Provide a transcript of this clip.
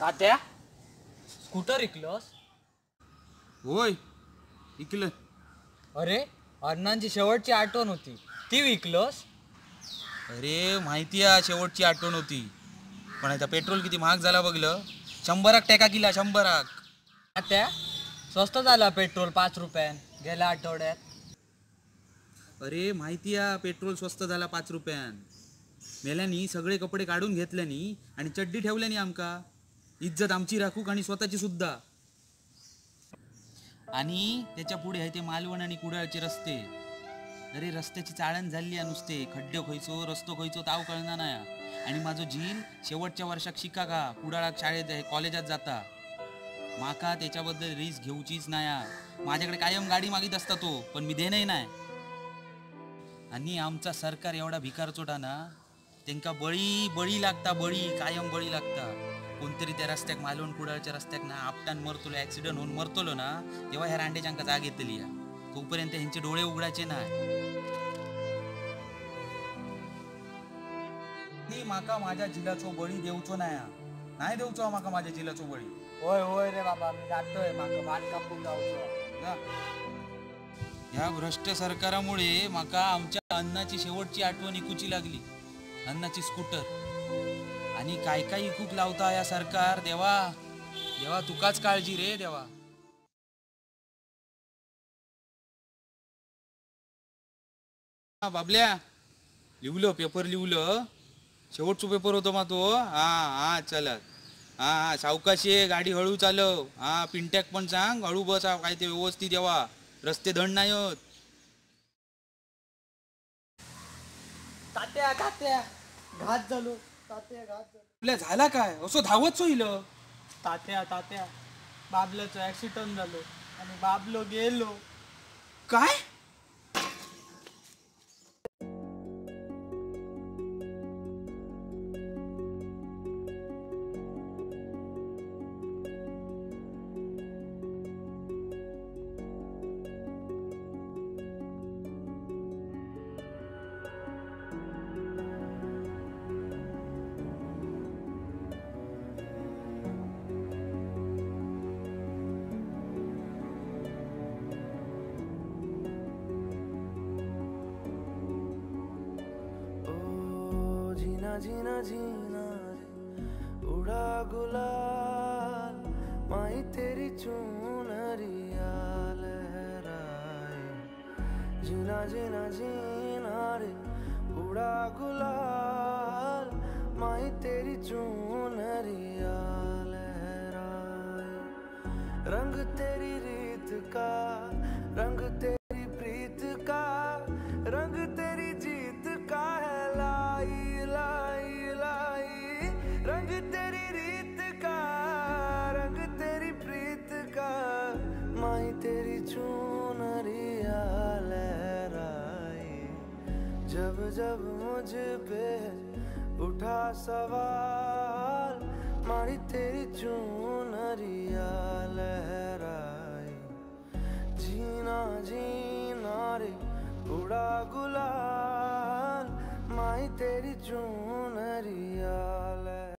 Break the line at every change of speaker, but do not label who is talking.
Tatya scooter इकलस?
होय इकलं.
अरे अण्णांची शेवटची आठवण होती ती विकलस?
अरे माहिती आहे शेवटची आठवण होती, पण आता पेट्रोल किती महाग झाला बघलं. 100 टेका किला 100.
तात्या स्वस्त झाला पेट्रोल 5 रुपयान गेल्या आठवड्यात.
अरे माहिती आहे पेट्रोल स्वस्त झाला 5 रुपयान. मेल्यानी सगळे कपडे काढून घेतल्यानी आणि चड्डी ठेवल्यानी आमका. इज्जत आमची राखूक आणि स्वतःची सुद्धा. आणि त्याच्या पुढे आहे ते मालवण आणि कुडाळचे रस्ते. अरे रस्त्याची चाळण झाली आहे नुसते, खड्डे खयचो रस्तो खयचो ताव कळना नाही. आणि माझो झील शेवटच्या वर्षाक शिका का कुडाळाक शाळेत कॉलेजात जाता. माका त्याच्याबद्दल रिस्क घेऊचीच नाही. माझ्याकडे कायम गाडी मागीत असता तो, पण मी देणंही नाही. आणि आमचा सरकार एवढा भिकारचोटा ना, त्यांका बळी बळी लागता, बळी कायम बळी लागता. कोणतरी त्या रस्त्याक मालवण कुडाळच्या रस्त्याक ना आपटान मरतलो, ऍक्सिडेंट होऊन मरतलो ना, तेव्हा ह्या रांडेच्यांका जाग येतली. या तोपर्यंत ह्यांचे डोळे उघडायचे नाही. माका माझ्या जिलाचो बळी देवचो नाही, नाही देवचो माका माझ्या जिलाचो बळी.
होय होय रे बाबा मी जातोय, माका भात कापून जाऊचो.
ह्या भ्रष्ट सरकारामुळे माका आमच्या अन्नाची शेवटची आठवण इकूची लागली, अन्नाची स्कूटर. आणि काय काय इकूक लावता या सरकार. देवा देवा तुकाच काळजी रे देवा. बाबल्या लिवलं पेपर, लिवलं शेवटचो पेपर होतो मा तो. हा हा चलत हा हा सावकाशी गाडी हळू चालव. हा पिंट्याक पण सांग हळू बस, काय ते व्यवस्थित यावा, रस्ते धड नाही होत.
तात्या तात्या घात झालो, तात्या घात झालो.
आपल्या झाला काय असो धावत होईल.
तात्या तात्या बाबल्याचो ऍक्सिडेंट झालो आणि बाबलो गेलो.
काय?
जीना जीना उड़ा गुलाल माई तेरी चुनरिया लहराए. जीना जीना जीना रे उड़ा गुलाल माई तेरी चुनरिया लहराए. रंग तेरी रीत का, रंग तेरी प्रीत का, रंग तेरी जीत का है लाई लाई लाई. रंग तेरी रीत का, रंग तेरी प्रीत का, माई तेरी चुनरिया लहराई. जब जब मुझ पे उठा सवाल मारी तेरी चुनरिया लहराई. जीना जीना रे उड़ा गुलाल माई तेरी चुनरिया.